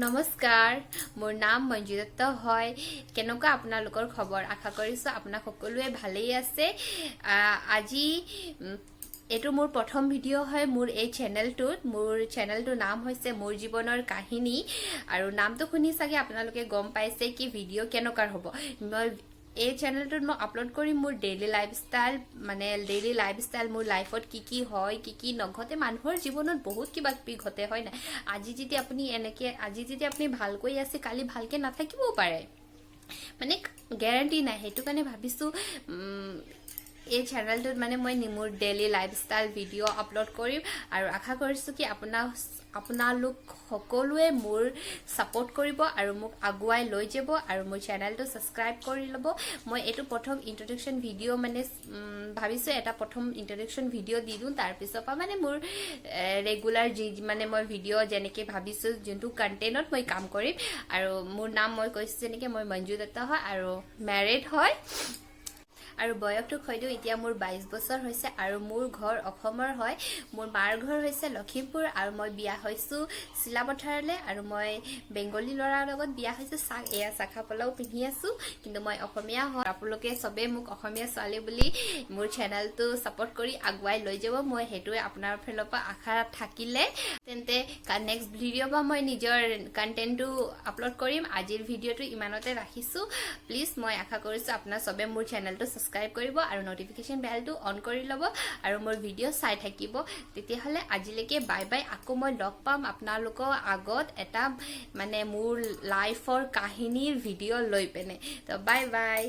নমস্কাৰ, মোৰ নাম মঞ্জু দত্ত হয়। কেনেকুৱা আপোনালোকৰ খবৰ? আশা কৰিছোঁ আপোনাক সকলোৱে ভালেই আছে। আজি এইটো মোৰ প্ৰথম ভিডিঅ' হয় মোৰ এই চেনেলটোত। মোৰ চেনেলটোৰ নাম হৈছে মোৰ জীৱনৰ কাহিনী আৰু নামটো শুনি চাগে আপোনালোকে গম পাইছে কি ভিডিঅ' কেনেকুৱা হ'ব। মই এই চেনেলটোত মই আপলোড কৰিম মোৰ ডেইলি লাইফষ্টাইল, মানে ডেইলি লাইফষ্টাইল, মোৰ লাইফত কি কি হয়, কি কি নঘটে। মানুহৰ জীৱনত বহুত কিবা কিবি ঘটে, হয় নাই? আজি যদি আপুনি ভালকৈ আছে, কালি ভালকৈ নাথাকিবও পাৰে, মানে গেৰাণ্টি নাই। সেইটো কাৰণে ভাবিছোঁ এই চেনেলটোত মানে মই মোৰ ডেইলি লাইফষ্টাইল ভিডিঅ' আপলোড কৰিম আৰু আশা কৰিছোঁ কি আপোনালোক সকলোৱে মোৰ ছাপোৰ্ট কৰিব আৰু মোক আগুৱাই লৈ যাব আৰু মোৰ চেনেলটো ছাবস্ক্ৰাইব কৰি ল'ব। মই এইটো প্ৰথম ইণ্ট্ৰডাকশ্যন ভিডিঅ', মানে ভাবিছোঁ এটা প্ৰথম ইণ্ট্ৰডাকশ্যন ভিডিঅ' দি দিওঁ। তাৰপিছৰ পৰা মানে মোৰ ৰেগুলাৰ যি মানে মই ভিডিঅ' যেনেকৈ ভাবিছোঁ, যোনটো কণ্টেণ্টত মই কাম কৰিম। আৰু মোৰ নাম মই কৈছোঁ যেনেকৈ, মই মঞ্জু দত্ত হয় আৰু মেৰিড হয় আৰু বয়সটো কৈ দিওঁ, এতিয়া মোৰ 22 বছৰ হৈছে আৰু মোৰ ঘৰ অসমৰ হয়। মোৰ মাৰ ঘৰ হৈছে লখিমপুৰ আৰু মই বিয়া হৈছোঁ চিলাপথাৰলৈ আৰু মই বেংগলী ল'ৰাৰ লগত বিয়া হৈছোঁ। এয়া চাখা পলাও পিন্ধি আছোঁ, কিন্তু মই অসমীয়া হয়। আপোনালোকে চবেই মোক অসমীয়া ছোৱালী বুলি মোৰ চেনেলটো ছাপৰ্ট কৰি আগুৱাই লৈ যাব, মই সেইটোৱে আপোনাৰ ফালৰ পৰা আশা থাকিলে। তেন্তে নেক্সট ভিডিঅ'ৰ পৰা মই নিজৰ কণ্টেণ্টটো আপলোড কৰিম। আজিৰ ভিডিঅ'টো ইমানতে ৰাখিছোঁ। প্লিজ, মই আশা কৰিছোঁ আপোনাৰ চবে মোৰ চেনেলটো ছাবস্ক্ৰাইব কৰিব আৰু ন'টিফিকেশ্যন বেলটো অন কৰি ল'ব আৰু মোৰ ভিডিঅ' চাই থাকিব। তেতিয়াহ'লে আজিলৈকে বাই বাই। আকৌ মই লগ পাম আপোনালোকৰ আগত এটা মানে মোৰ লাইফৰ কাহিনীৰ ভিডিঅ' লৈ পিনে। তো বাই বাই।